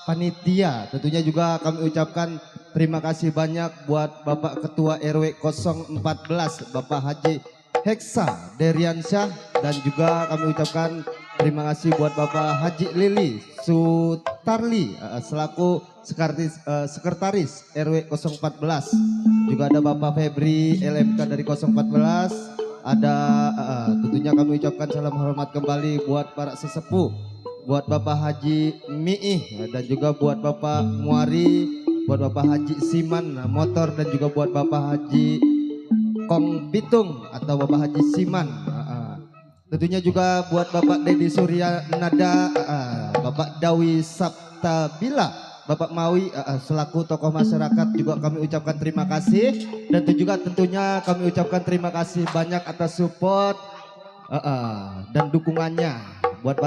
panitia. Tentunya juga kami ucapkan terima kasih banyak buat Bapak Ketua RW 014 Bapak Haji Heksa Deriansyah, dan juga kami ucapkan terima kasih buat Bapak Haji Lili Sutarli selaku sekretaris RW 014. Juga ada Bapak Febri LMK dari 014. Ada tentunya kami ucapkan salam hormat kembali buat para sesepuh, buat Bapak Haji Miih, dan juga buat Bapak Muari, buat Bapak Haji Siman Motor, dan juga buat Bapak Haji Kong Bitung atau Bapak Haji Siman. Tentunya juga buat Bapak Dedi Surya Nada, Bapak Dawi Sabtabila, Bapak Mawi selaku tokoh masyarakat juga kami ucapkan terima kasih. Dan juga tentunya kami ucapkan terima kasih banyak atas support dan dukungannya buat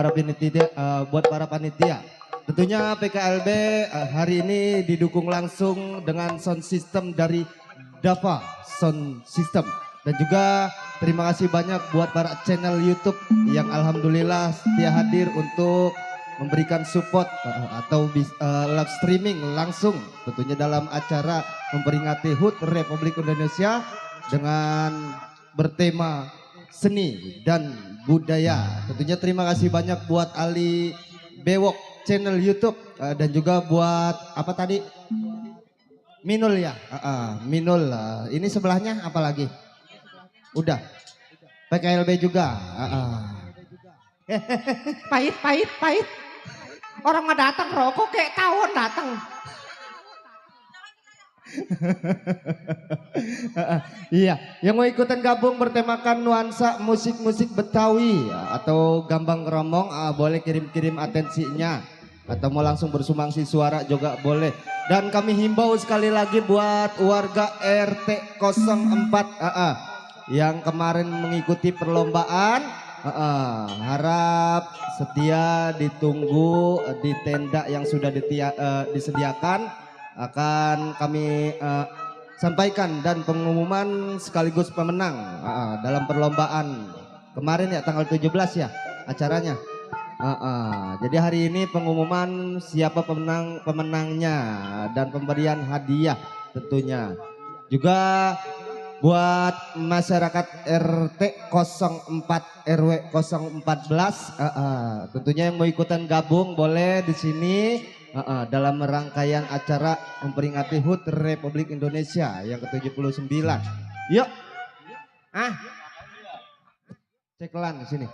para panitia. Tentunya PKLB hari ini didukung langsung dengan sound system dari Dava Sound System, dan juga terima kasih banyak buat para channel YouTube yang alhamdulillah setia hadir untuk memberikan support atau live streaming langsung tentunya dalam acara memperingati HUT Republik Indonesia dengan bertema seni dan budaya. Tentunya terima kasih banyak buat Ali Bewok channel YouTube dan juga buat apa tadi Minul ya, Minul. Ini sebelahnya apa lagi? Udah. PKLB juga. Pahit. Orang mah datang rokok kayak tawon datang. Iya, yang mau ikutan gabung bertemakan nuansa musik-musik Betawi atau Gambang Kromong boleh kirim-kirim atensinya, atau mau langsung bersumbangsi suara juga boleh. Dan kami himbau sekali lagi buat warga RT 04 yang kemarin mengikuti perlombaan, harap setia ditunggu di tenda yang sudah disediakan. Akan kami sampaikan dan pengumuman sekaligus pemenang dalam perlombaan kemarin ya, tanggal 17 ya acaranya. Jadi hari ini pengumuman siapa pemenangnya dan pemberian hadiah tentunya. Juga buat masyarakat RT 04 RW 014 tentunya yang mau ikutan gabung boleh di sini dalam rangkaian acara memperingati HUT Republik Indonesia yang ke-79. Yuk. Cekelan di sini.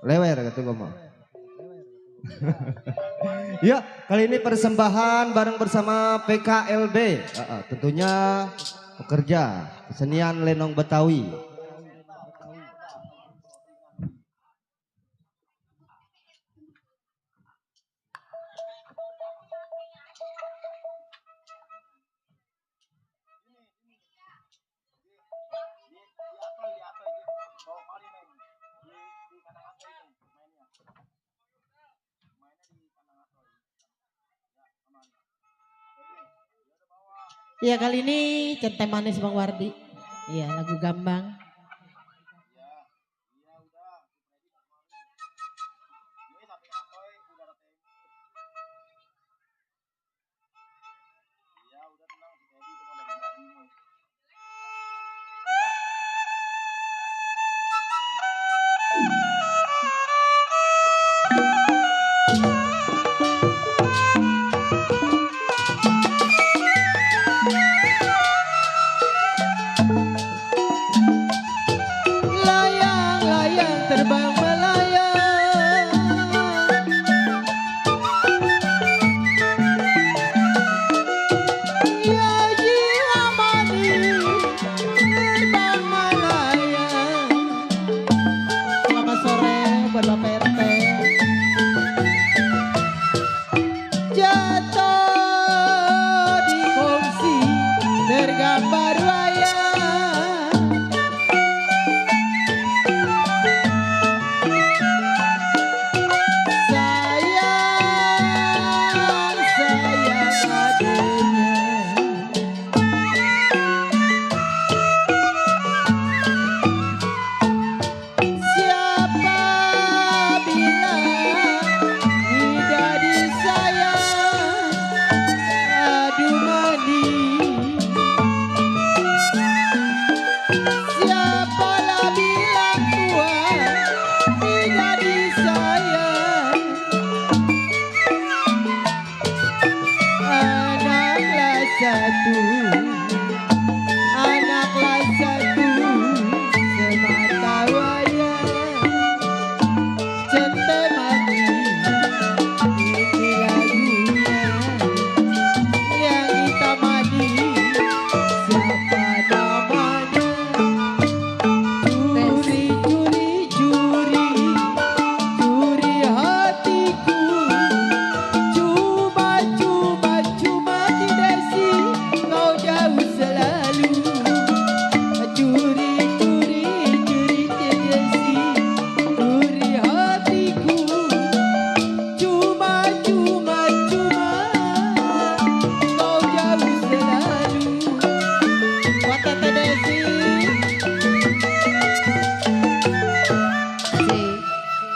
Lewer kata ngomong. Ya, kali ini persembahan bareng bersama PKLB. Tentunya pekerja kesenian lenong Betawi. Iya, kali ini Centai Manis Bang Wardi. Iya, lagu Gambang. Layang-layang terbang melayang, ya jiwa manis terbang melayang. Selamat sore buat Bapak RT. Jatuh di kursi tergambar wayang,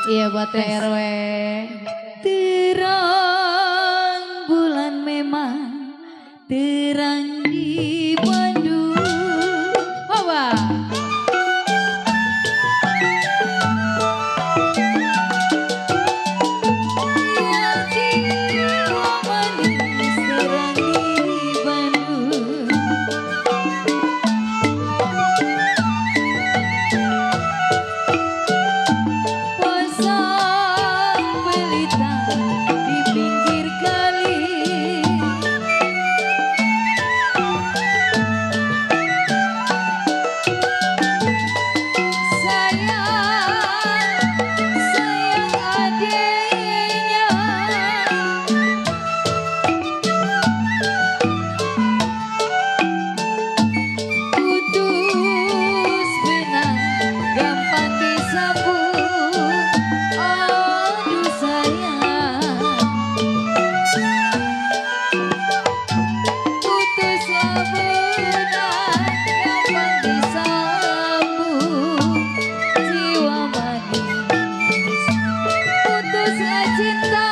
Iya buat RW. Terang bulan memang terang di Bandung. Hawa. Ya jiwa manis terang di Bandung. Pasang pelita di pinggir kali. Sayang adiknya. Putus benang gampang disambut. Aduh sayang, putuslah benang gampang disambut. Jiwa manis, putuslah cinta,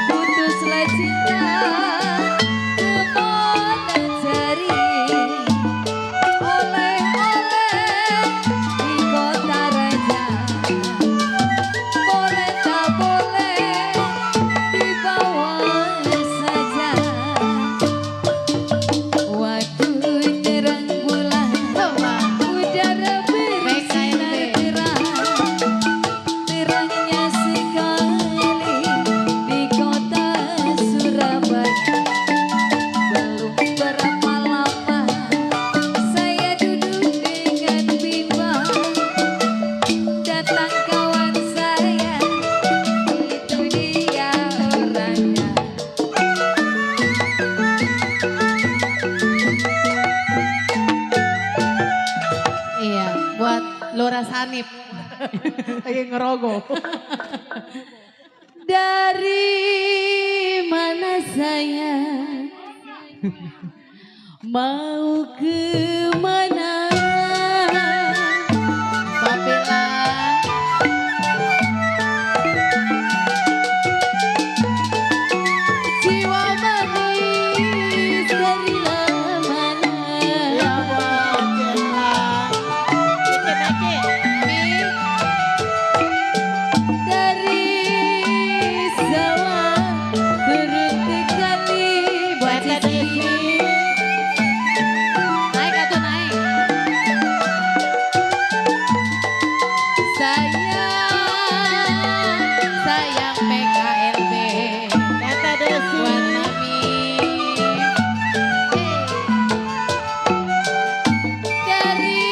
putuslah cinta. Kemana cari oleh-oleh di kota raja? Boleh tak boleh dibawa saja. Waktu terang bulan, udara bersinar terang. Terangnya sekali di kota Surabaya. Belum berapa lama saya duduk dengan bimbang. Datang kawan saya, itu dia orangnya. Iya, buat Lora Sanip. Lagi ngerogoh. Dari mana saya mau ke mana? Babela. Jiwa manis dari mana? Ya buat Celan. Naikin. Dari sawah turun ke kali buat cici. Naik atau naik? Sayang PKLB Kata Desi. buat mami. Dari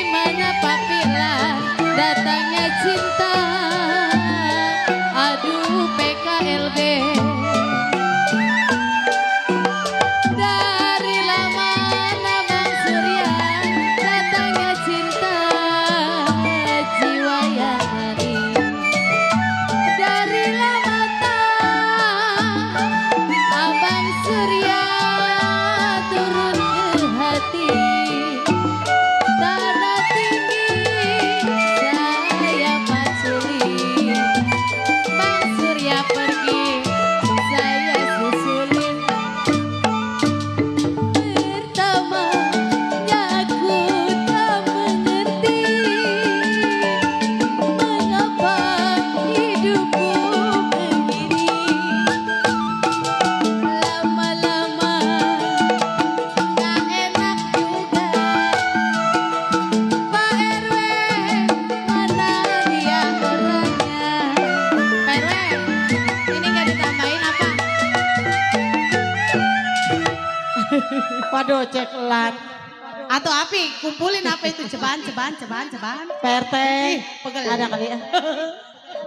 mana papila datangnya cinta. Aduh PKLB. Dari lama Bang Surya datangnya cinta. Jiwa yang manis. Dari lama Abang Surya turun ke hati. Tanah tinggi saya paculi. Bang Surya pergi saya susulin. Pertamanya aku tak mengerti mengapa hidupku begini. Lama-lama gak enak juga. Pak RW mana dia orangnya? Pak RW ini gak ditambahin apa? Waduh Celan. Atau api, kumpulin apa itu ceban. PRT. Pegel. Ada kali ya.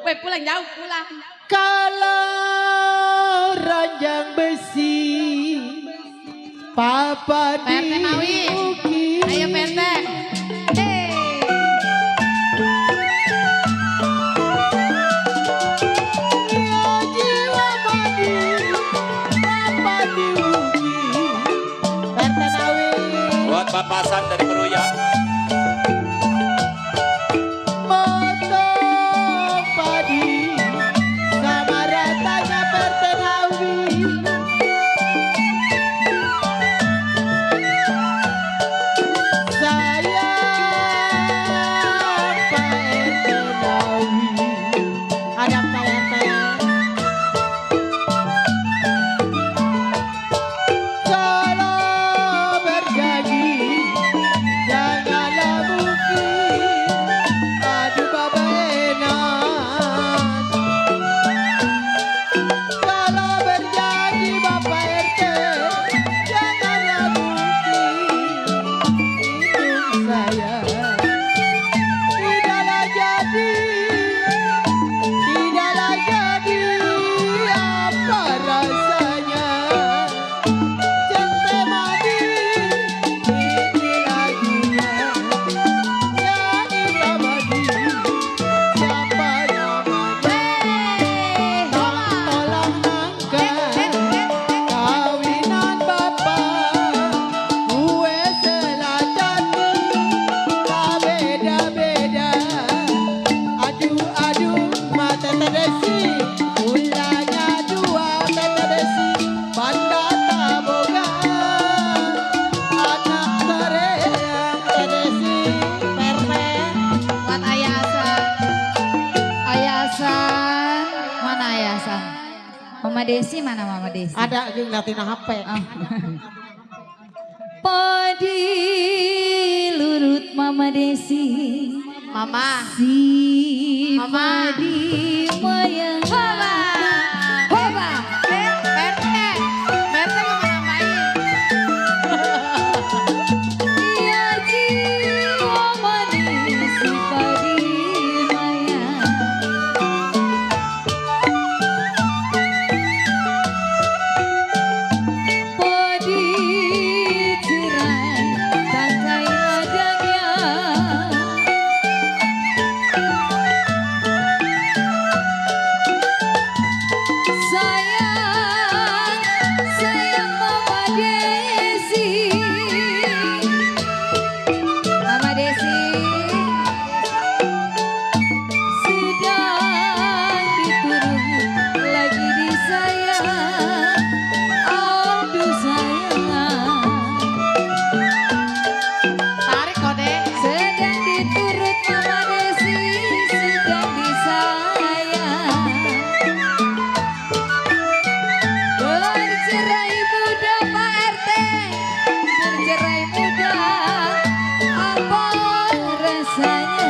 Weh pulang jauh pulang. Kalau ranjang besi Papa PRT Mawi. diukir. Ayo PRT. Ya jiwa manis Papa diukir. PRT Nawi. Buat papasan dari Meruya. Motor Betawi. Ada PRT. Kalau berjanji janganlah mungkin. Aduh Baba enak. Kalau berjanji Bapak RT janganlah mungkin. Hidup saya tidaklah jadi. Tidaklah jadi apa rasanya. Cinta mati ini lagunya. Yang hitam mati siapa namanya. Tolong angkat kawinan bapak. Kue selatan tak beda-beda. Aduh mata terdesi. Ulangnya dua mata desi. Banda tak boga. Anak tereang terdesi. PRT. Buat Ayah Hasan. Ayah Hasan. Mana Ayah Hasan? Mama Desi mana Mama Desi? Ada yang ngeliatin HP. Padi lurut Mama Desi. Mama. Si Mama. padi mayang. Hoba. Hoba. PRT. PRT mau ngapain? Iya jiwa manis si padi mayang. Padi cerai tangkai ladangnya. Sayang Mama Desi. Mama Desi sedang diturun lagi disayang. Aduh sayang, Tarik kode. sedang diturut Mama Desi, sedang disayang. Bercerai muda Pak RT, bercerai muda, apa rasanya?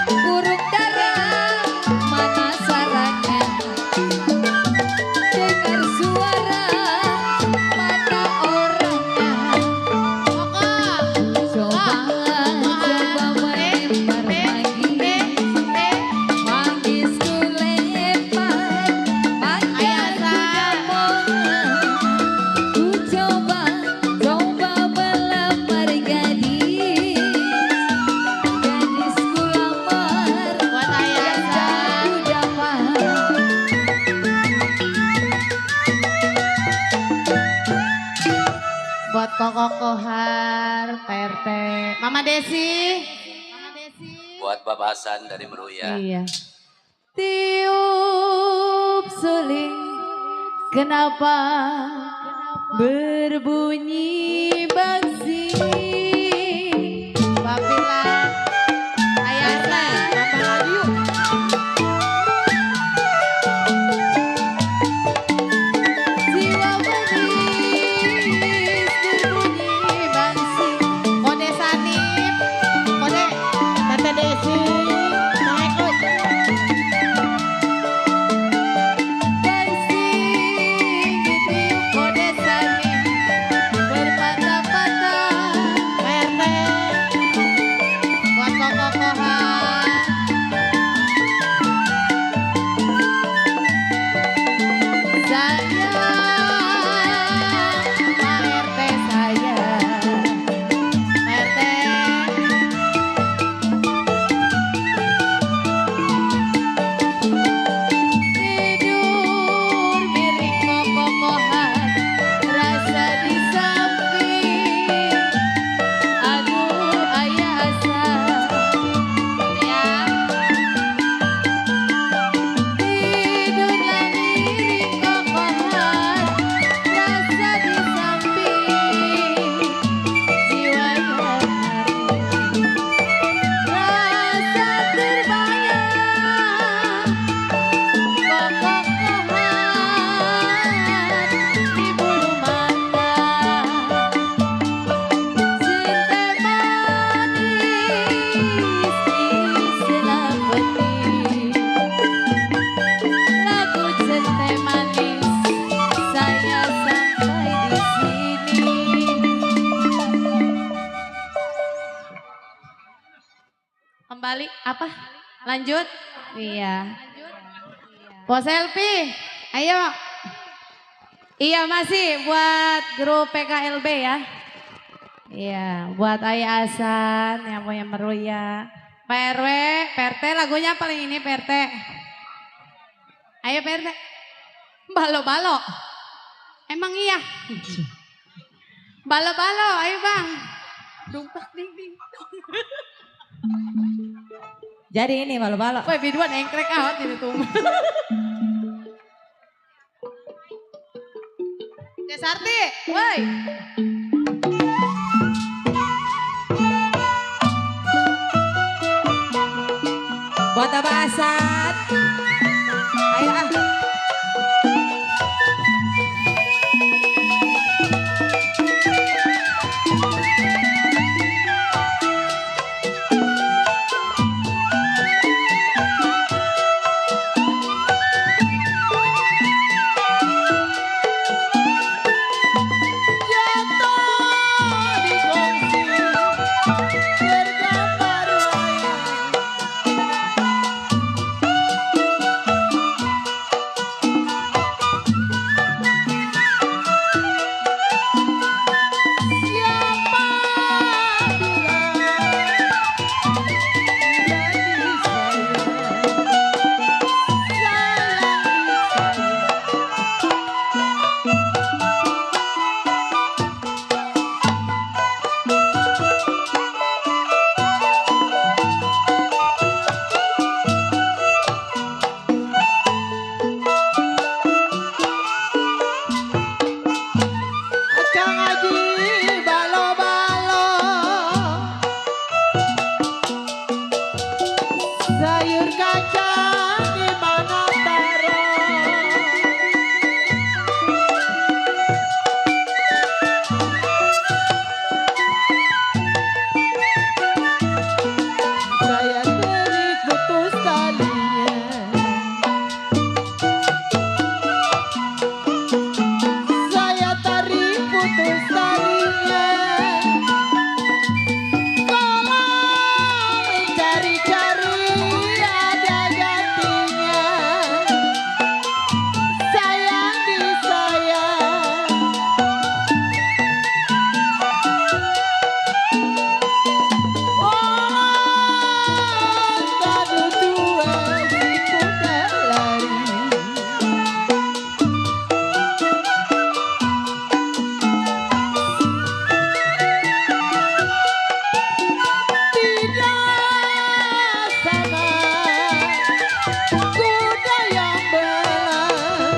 Buruk darah, mana sarangnya? Dengar suara, mana orangnya? Coba melempar lagi. Manggis ku lempar, manggis ku dapat. Ku coba melamar gadis. Gadis ku lamar, Buat Ayah dan Hasan. ku dapat. Buat Koko Kohar, PRT. Mama Desi. Buat Bapak Hasan dari Meruya. Iya. Tiup suling, kenapa berbunyi bangsi? Babila. Ayah Hasan. Tambah lagi yuk. Jiwa manis berbunyi bangsi. Kode Sanip. Kode. Tante Desi. Naik yuk. Bangsi ditiup kode saling berpatah-patah. Kembali apa? Lanjut. Iya. Pos selfie. Ayo. Iya masih buat grup PKLB ya. Iya, buat Ayah Hasan yang punya Meruya. Pak RW, PRT lagunya paling ini PRT. Ayo PRT. Balo-balo. Emang iya? Balo-balo, ayo bang. Dumpak ding-ding. Jadi ini balo-balo. Woi biduan engkrek awat ini tuh. Desarti, woi. Buat Abah Hasan. Ayo ah. Kang Haji balo-balo, sayur kacang di mana taruh? Saya tarik putus talinya. Saya tarik putus talinya. Kalau cari-cari ada gantinya. Sayang disayang. Oh, tadu tua si kuda lari. Tidak sama kuda yang belah,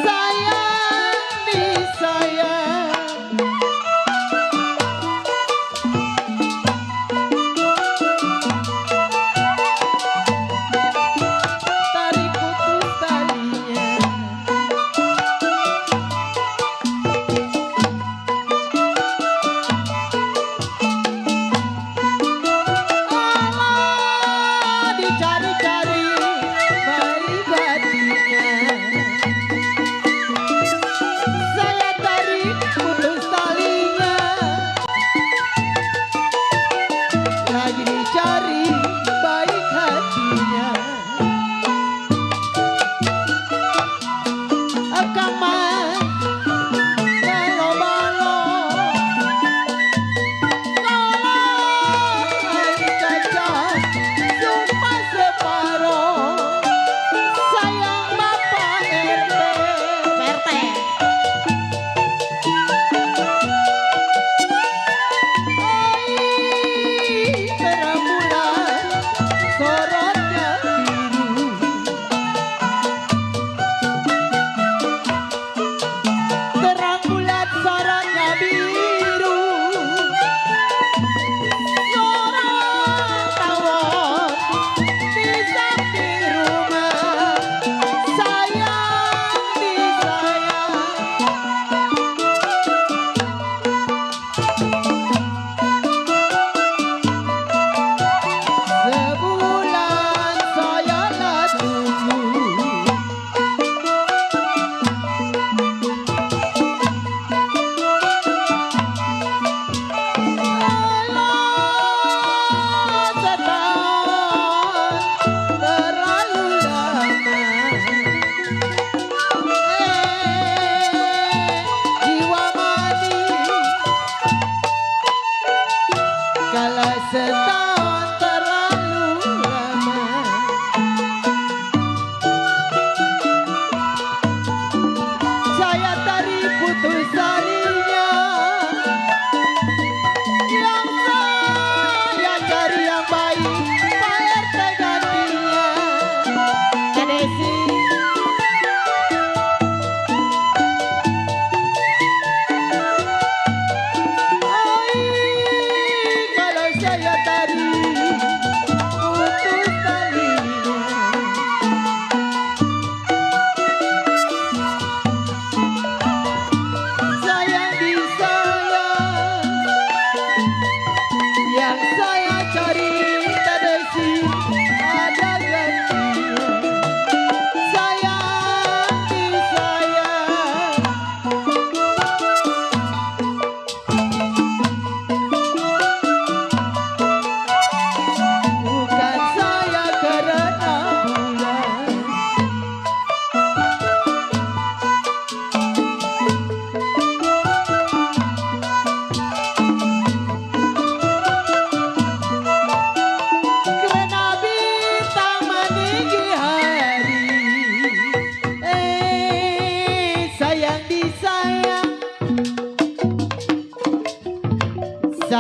sayang disayang. Tarik putus talinya. Allah dicari-cari baik hatinya. Saya tarik putus talinya. Lagi dicari baik hatinya. Akang mah balo-balo. Kalau kacang cuma separuh.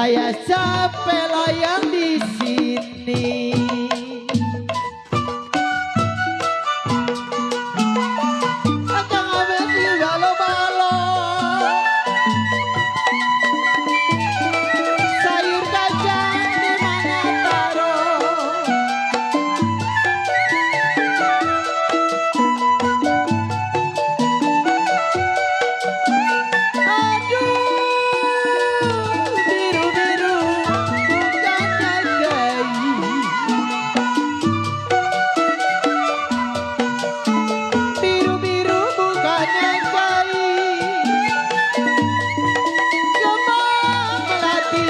saya sampai layang di sini. Akang abet di balo-balo, sayur kacang di mana taruh. Aduh, biru-biru bukannya gayu. Biru-biru bukannya gayu. Kembang melati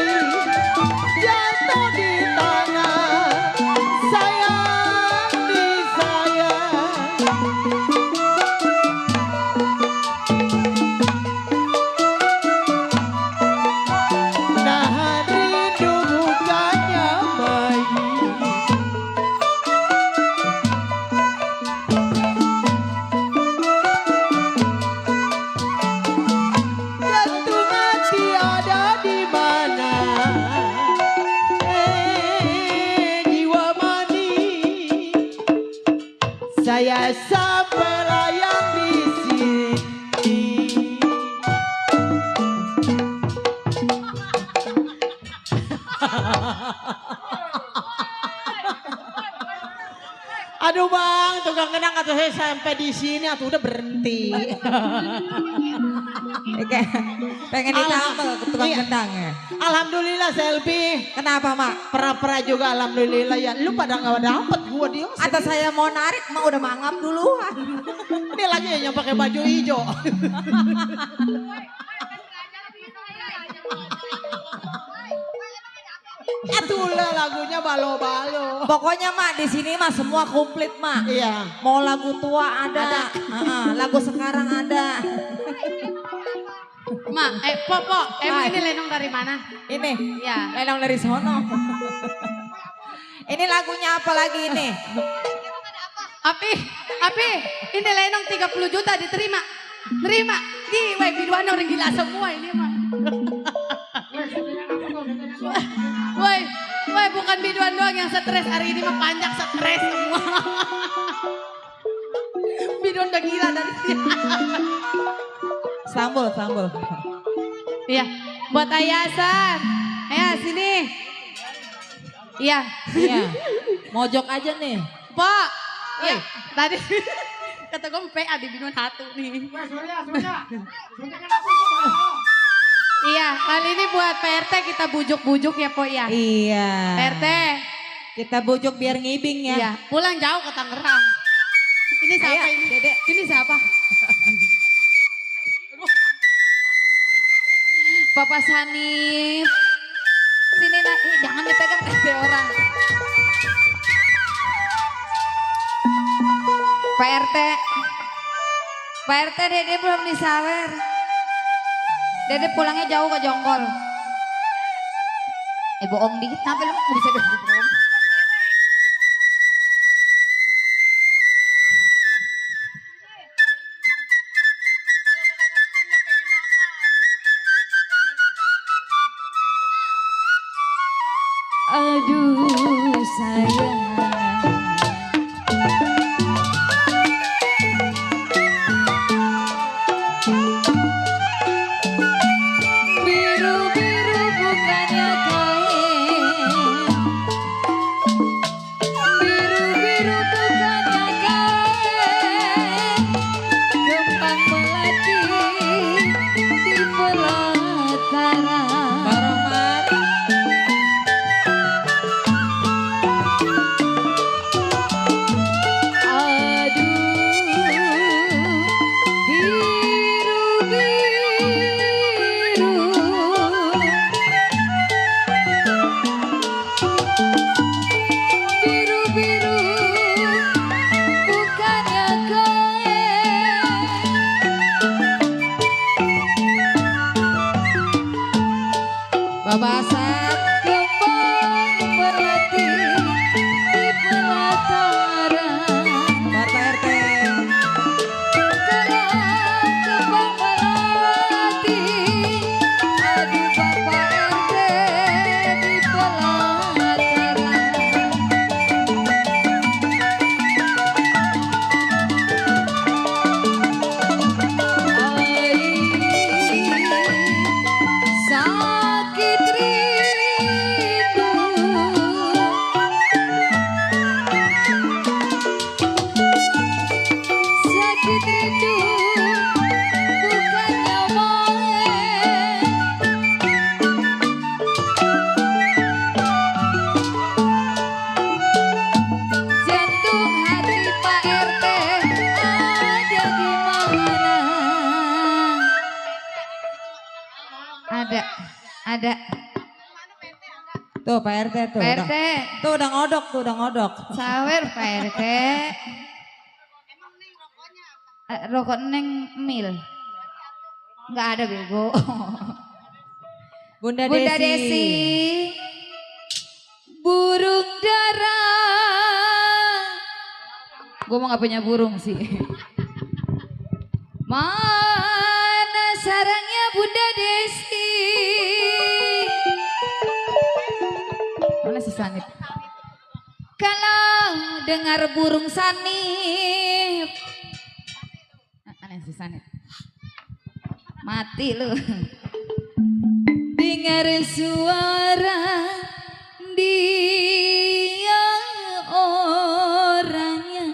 jatuh di tanah. Sayang disayang. Nahan rindu bukannya bayi. Jantung hati ada di mana? Jiwa mani. Saya sampai layang di sini. Aduh bang, tukang kenang atau saya sampai di sini atau udah berhenti. Pengen ditambal ke tukang Iya. gendang ya. Alhamdulillah Selby. Kenapa mak? Pera-pera juga alhamdulillah ya. Lu pada nggak dapet gua dia. Atau saya mau narik mak udah mangap duluan. Ini lagi yang pakai baju hijau. Itulah lagunya balo-balo. Pokoknya mak di sini mah semua komplit mak. Iya. Mau lagu tua ada, lagu sekarang ada. Ma, Popo, emang Hai. ini lenong dari mana? Ini, Ya. lenong dari sono. Ini lagunya apa lagi ini? Api, ini lenong 30 juta diterima. Terima. Di biduan orang gila semua ini mah. Woi, bukan biduan doang yang stres hari ini mah panjang stres semua. Biduan udah gila dari dia. Sambul. Iya, buat Ayasan. Ayo sini. Iya. Iya. Mojok aja nih. Pak. Iya, tadi kata gue PA di biduan satu nih. Iya, kali ini buat PRT kita bujuk-bujuk ya, Po ya. Iya. PRT. Kita bujuk biar ngibing ya. Iya, pulang jauh ke Tangerang. Ini siapa Ayo, ini? Dedek. Ini siapa? Papa Sanif. Sini nak, jangan dipegang ada orang. Pak RT Dede belum disawer. Dede pulangnya jauh ke Jonggol. Bohong dikit, kenapa lu bisa bohong? Aduh sayang. Biru-biru bukannya kain, Ada. Tuh Pak RT tuh. Pak udah- RT. Tuh udah ngodok tuh, udah ngodok. Sawer Pak RT. Rokok neng mil. Enggak ada bego. Bunda, Bunda Desi. Burung dara. Gue mau gak punya burung sih. Mana sarangnya Bunda Desi? Mana si Sanip? Kalau dengar burung sanip. Aneh si Sanip. Mati lu. Dengar suara dia orangnya.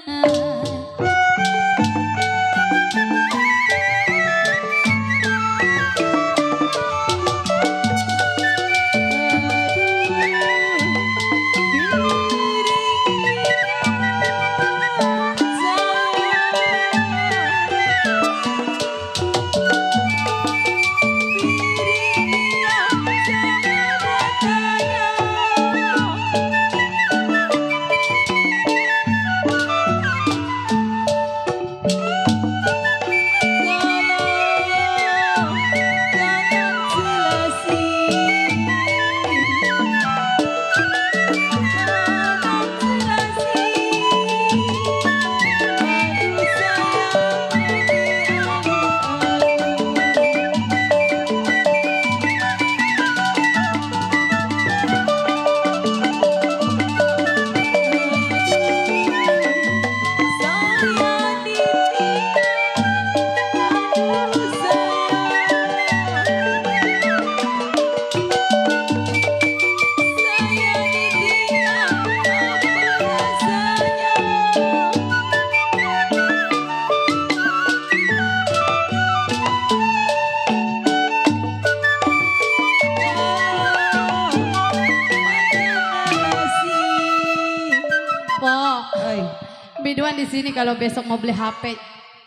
Biduan di sini kalau besok mau beli HP.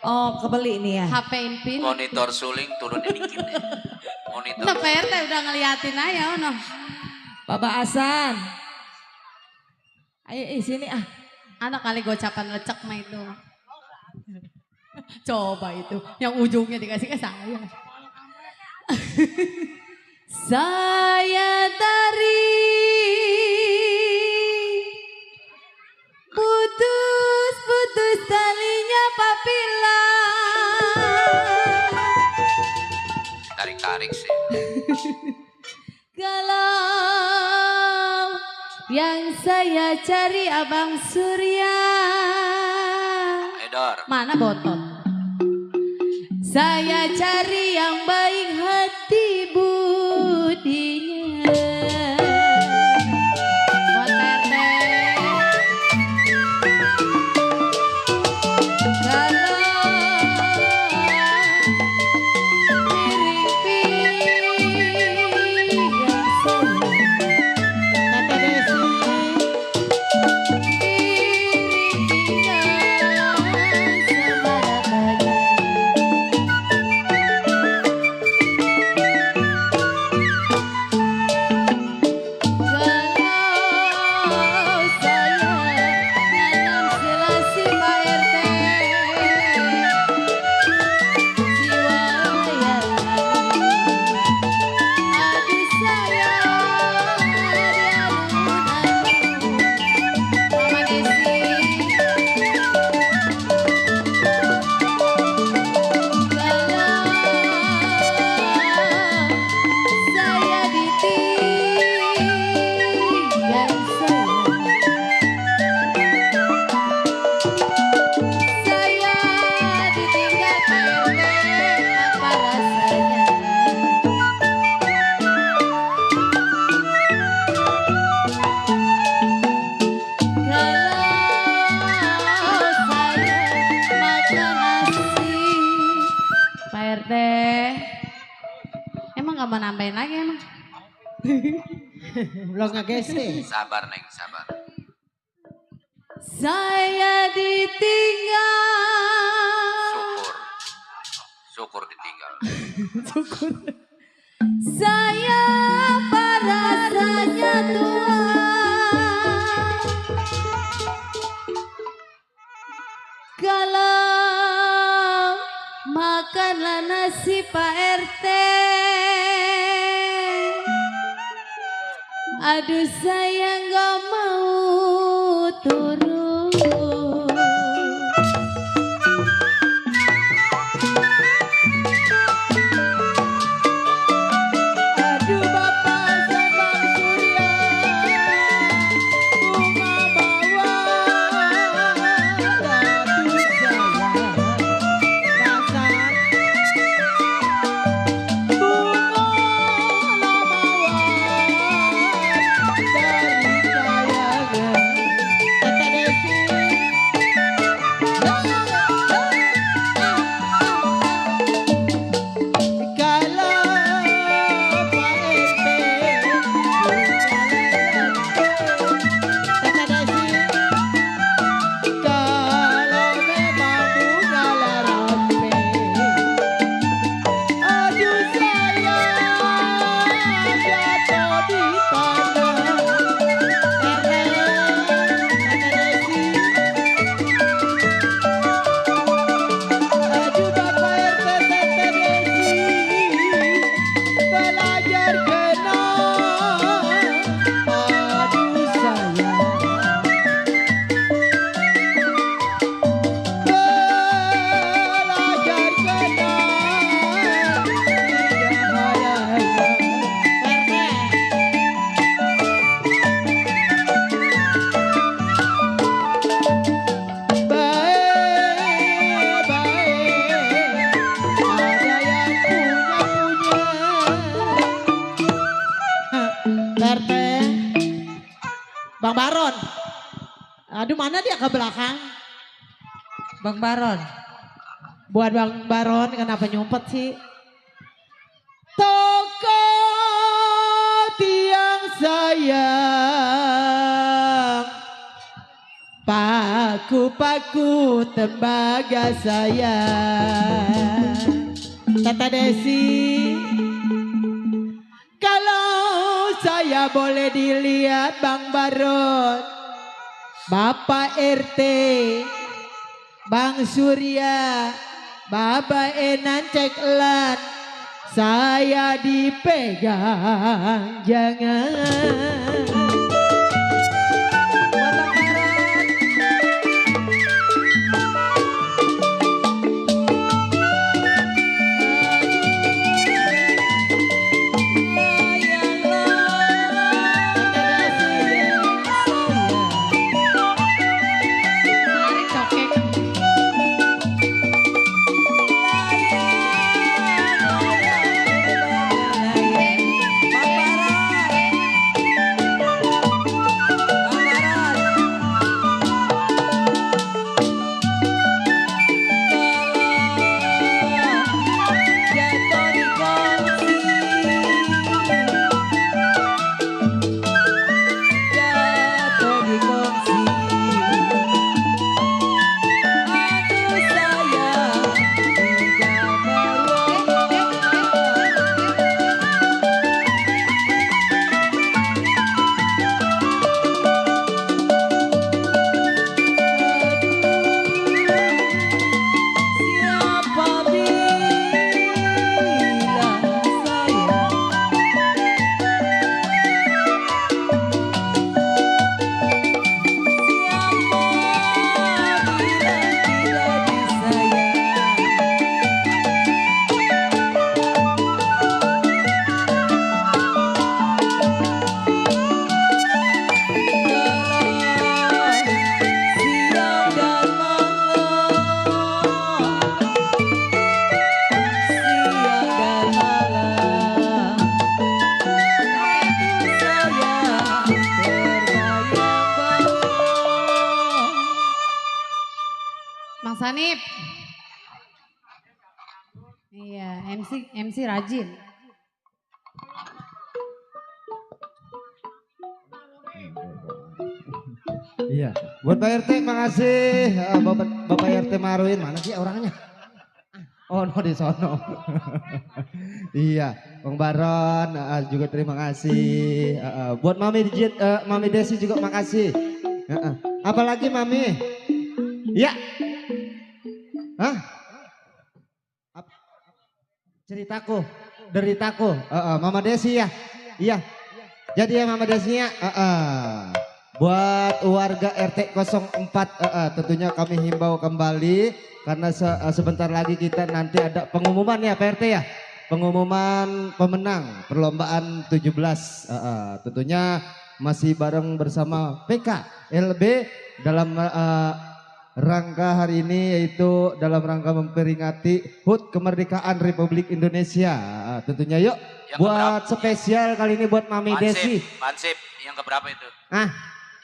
Oh kebeli nih ya. HP Infinity. Monitor suling turunin dikit deh. Monitor. Nah, Pak RT udah ngeliatin aja, no. Bapak Hasan. Ayo sini ah. Anak kali gocapan lecek mah itu. Coba itu, yang ujungnya dikasih ke saya. Saya tarik putus talinya papila. Tarik-tarik sih. Kalau yang saya cari Abang Surya. Edor. Mana botot? Saya cari yang baik hati budinya. Buat RT. Kalau emang gak mau nambahin lagi emang? Belum ngegese. Sabar Neng, sabar. Saya ditinggal. Syukur. Syukur ditinggal. Saya Kalau makanlah nasi Pak RT. Aduh saya nggak mau turun. Aduh Bapak Sabang Surya, bunga mawar. Aduh sayang, rasa bunga mawar dari kayangan Tete Desi. Kalau Pak RT Tete Desi, kalau memang bunga larampe, aduh sayang jatuh di tanah. Tete Desi, aduh Bapak RT Tete Desi, belajar kena. Aduh sayang, belajar kena. Baik, baik, ada yang punya. RT, Bang Baron. Aduh mana dia ke belakang? Bang Baron. Buat Bang Baron kenapa nyumpet sih? Toko tiang sayang, paku-paku tembaga sayang. Tete Desi, kalau saya boleh dilihat Bang Baron, Bapak RT, Bang Surya, Bapak Enan Ceklan, saya dipegang jangan. Buat Bang Baron. Tarik cokek. Bang Sanip. Iya, MC rajin. Iya. Buat Pak RT makasih. Bapak RT Marwin mana sih orangnya? Oh, no di sono. Iya, Bang Baron juga terima kasih. Buat Mami Desi juga makasih. Apalagi Mami? Ya. Hah? Ceritaku, deritaku. Mama Desi ya. Iya. Jadi ya Mama Desi ya. Buat warga RT 04 tentunya kami himbau kembali karena sebentar lagi kita nanti ada pengumuman ya Pak RT ya. Pengumuman pemenang perlombaan 17. Tentunya masih bareng bersama PKLB dalam rangka hari ini, yaitu dalam rangka memperingati HUT kemerdekaan Republik Indonesia. Tentunya yuk Yang buat spesial kali ini buat Mami Desi. Pansip, yang keberapa itu?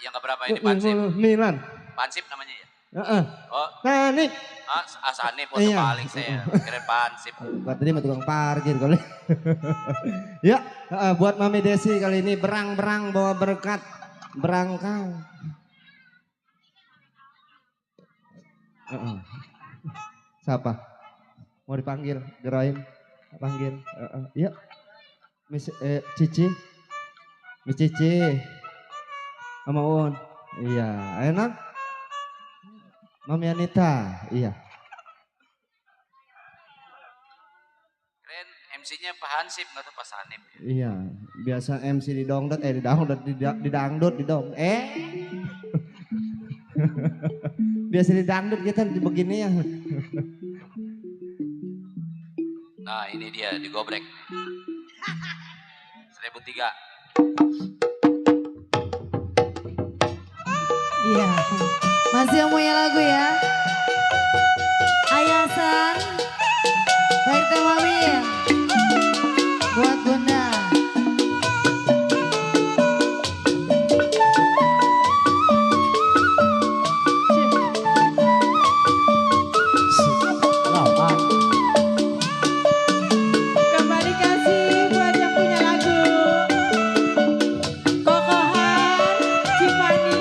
Yang keberapa ini 9. Pansip namanya ya? Oh, Nah nih. Sanip, foto Iya. paling saya. Keren pansip. Tadi mah tukang parkir kali. Ya, buat Mami Desi kali ini berang-berang bawa berkat, berangkang. Siapa? Mau dipanggil, Geraim, panggil. Yuk, Miss Cici, Miss Cici, sama Un. Iya, enak. Mami Anita, iya. Keren, MC-nya Pak Hansip, nggak tuh Pak Sanip. Iya, biasa MC di dangdut, di dangdut, biasa di dangdut kita begini ya. Nah ini dia, digobrek. 1003. Iya. Masih yang punya lagu ya. Ayasan. Baik Teh Mami. Buat Bunda. Kembali kasih buat yang punya lagu. Kokohan, Cipani.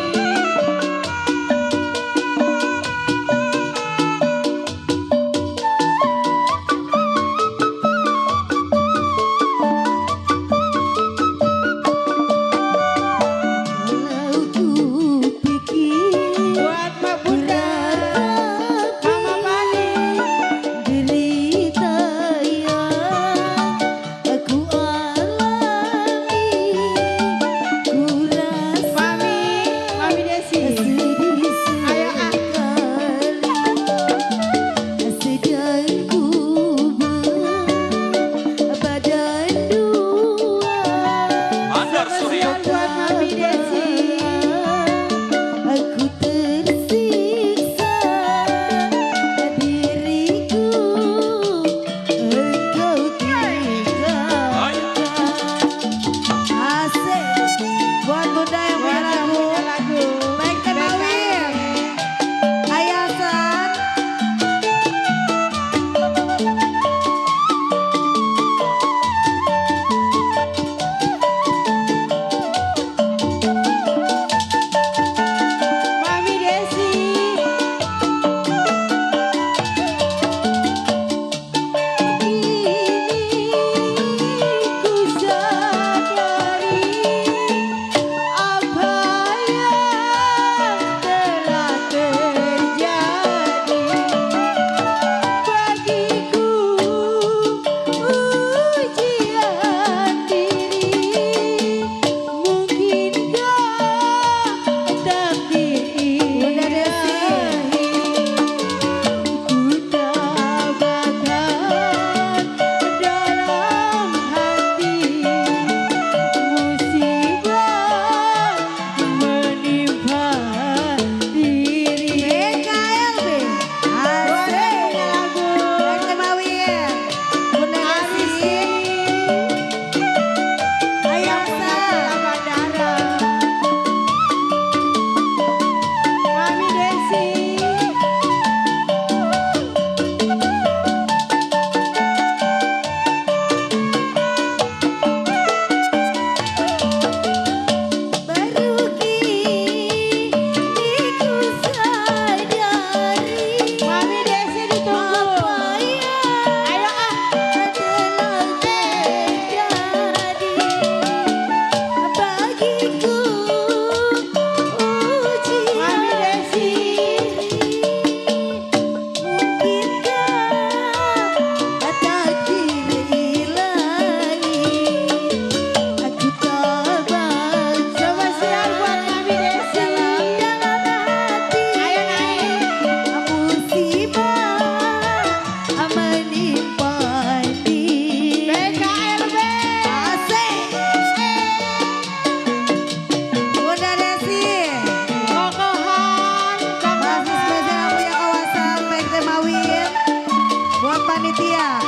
Setia.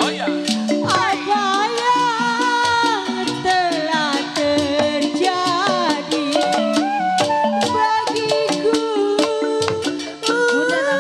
Oh ya. Apa yang telah terjadi bagiku. Bunda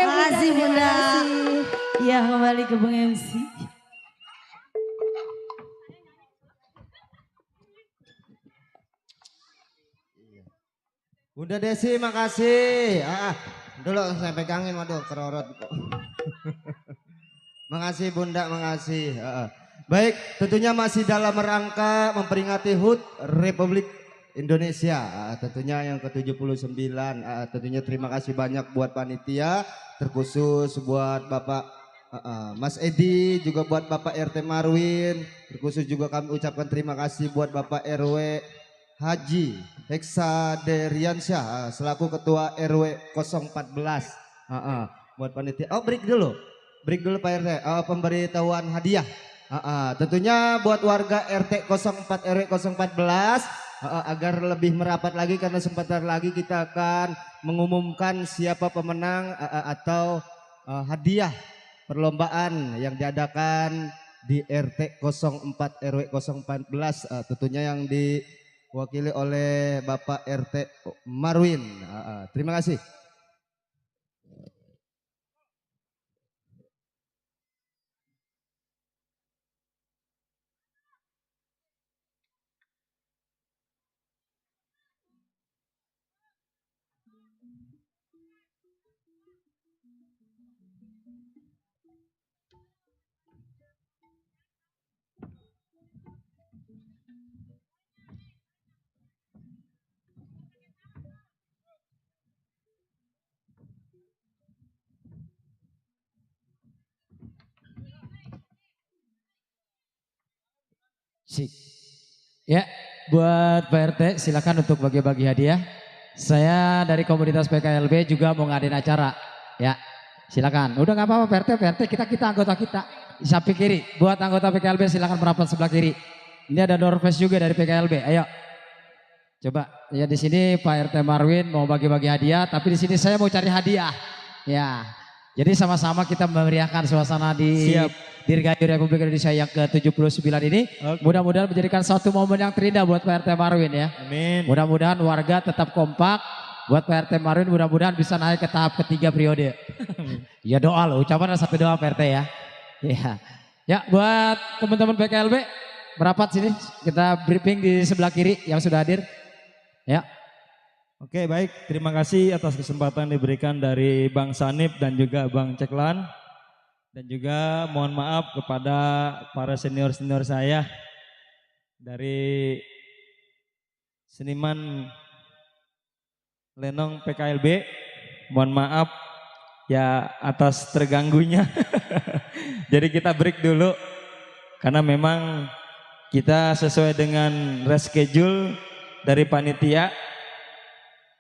Makasih Bunda. Iya kembali ke Bung MC. Bunda Desi makasih. Dulu saya pegangin, waduh kerorot. Makasih Bunda, makasih. Baik, tentunya masih dalam rangka memperingati HUT Republik Indonesia. Tentunya yang ke-79. Tentunya terima kasih banyak buat panitia, terkhusus buat Bapak Mas Edi, juga buat Bapak RT Marwin. Terkhusus juga kami ucapkan terima kasih buat Bapak RW Haji Heksa Deriansyah selaku Ketua RW 014. Buat panitia. Break dulu Pak RT. Pemberitahuan hadiah. Tentunya buat warga RT 04 RW 014 agar lebih merapat lagi, karena sebentar lagi kita akan mengumumkan siapa pemenang atau hadiah perlombaan yang diadakan di RT 04 RW 014, tentunya yang diwakili oleh Bapak RT Marwin. Terima kasih. Sik. Ya, buat Pak RT silakan untuk bagi-bagi hadiah. Saya dari komunitas PKLB juga mau ngadain acara. Ya, silakan. Udah nggak apa-apa Pak RT kita anggota kita. Samping kiri, buat anggota PKLB silakan merapat sebelah kiri. Ini ada Norves juga dari PKLB. Ayo. Coba ya, di sini Pak RT Marwin mau bagi-bagi hadiah, tapi di sini saya mau cari hadiah. Ya. Jadi sama-sama kita memeriahkan suasana di Dirgahayu Republik Indonesia yang ke-79 ini. Mudah-mudahan menjadikan suatu momen yang terindah buat Pak RT Marwin ya. Amin. Mudah-mudahan warga tetap kompak. Buat Pak RT Marwin mudah-mudahan bisa naik ke tahap ketiga periode. Ya doa loh, ucapan satu doa Pak RT ya. Ya buat teman-teman PKLB merapat sini. Kita briefing di sebelah kiri yang sudah hadir. Ya. Oke baik, terima kasih atas kesempatan diberikan dari Bang Sanip dan juga Bang Ceklan. Dan juga mohon maaf kepada para senior-senior saya dari seniman Lenong PKLB. Mohon maaf ya atas terganggunya. Jadi kita break dulu karena memang kita sesuai dengan reschedule dari panitia.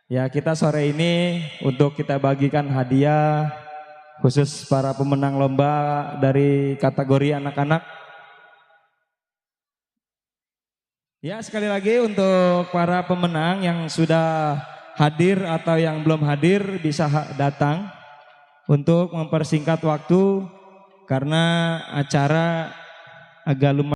Ya kita sore ini untuk kita bagikan hadiah khusus para pemenang lomba dari kategori anak-anak. Ya sekali lagi untuk para pemenang yang sudah hadir atau yang belum hadir bisa datang untuk mempersingkat waktu karena acara agak lumayan.